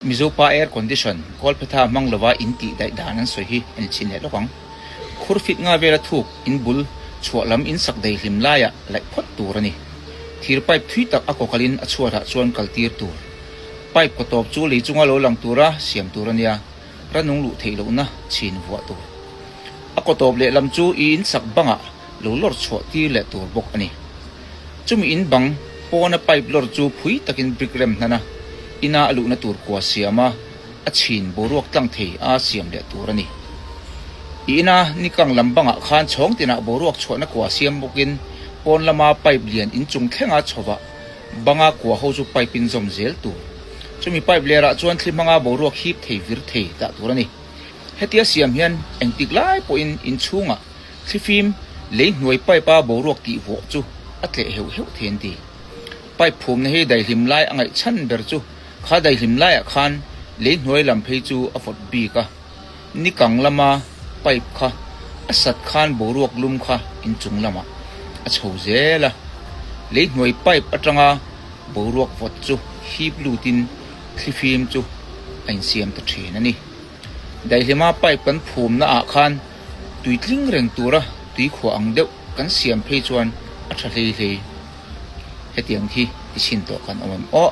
Mizopa air condition kawlphetha hmang lova in tih daih dan an sawi hi a ni chhin leh lawk ang. Khur fit nga vela thuk in bul chhuah lam in sak dei hlim laiah laih phawt tur a ni. Thir pipe thui tak a kawkalin a chhuatah chuan kal tir tur. Pipe kaw tawp chu lei chunga lo lang tura siam tur a nia, ranung luh theih lohna chhin vuah tur. A kaw tawp lehlam chu i in sak bangah lo lawr chhuah tir leh tur bawk a ni. Chumi in bang pawna pipe lawr chu phui takin brick rem hnan a, ina a luhna tur kua siam a, a chhin boruak tlang thei a siam leh tur a ni. I ina nikang lam bangah khan chhawng tinah boruak chhuahna kua siam bawkin pawn lama pipe lian inchung thlenga chhovah banga kua ho chu pipe in zawm zel tur. Chumi pipe lerah chuan thli hmanga boruak hip thei vir thei dah tur a ni. Hetia siam hian engtik lai pawhin inchhungah Thlifim lei hnuai pipe a boruak tih vawh chu a tleh heuh heuh thei an ti. Pipe phumna hi daihlim lai a ngaih chhan ber chu kha daihlim laiah khan lei hnuai lam phei chu a vawt bik a, ni kang lama pipe kha a sat khan boruak lum kha inchung lamah a chho zel a, lei hnuai pipe atanga boruak vawt chu hip lutin thlifim chu a insiam ta thin a ni. Daihlima pipe kan phumna ah khan tui tling reng tura tui khuah ang deuh kan siam phei chuan a tha hlei hlei. Hetiang hi ti chhin tawh kan awm em aw.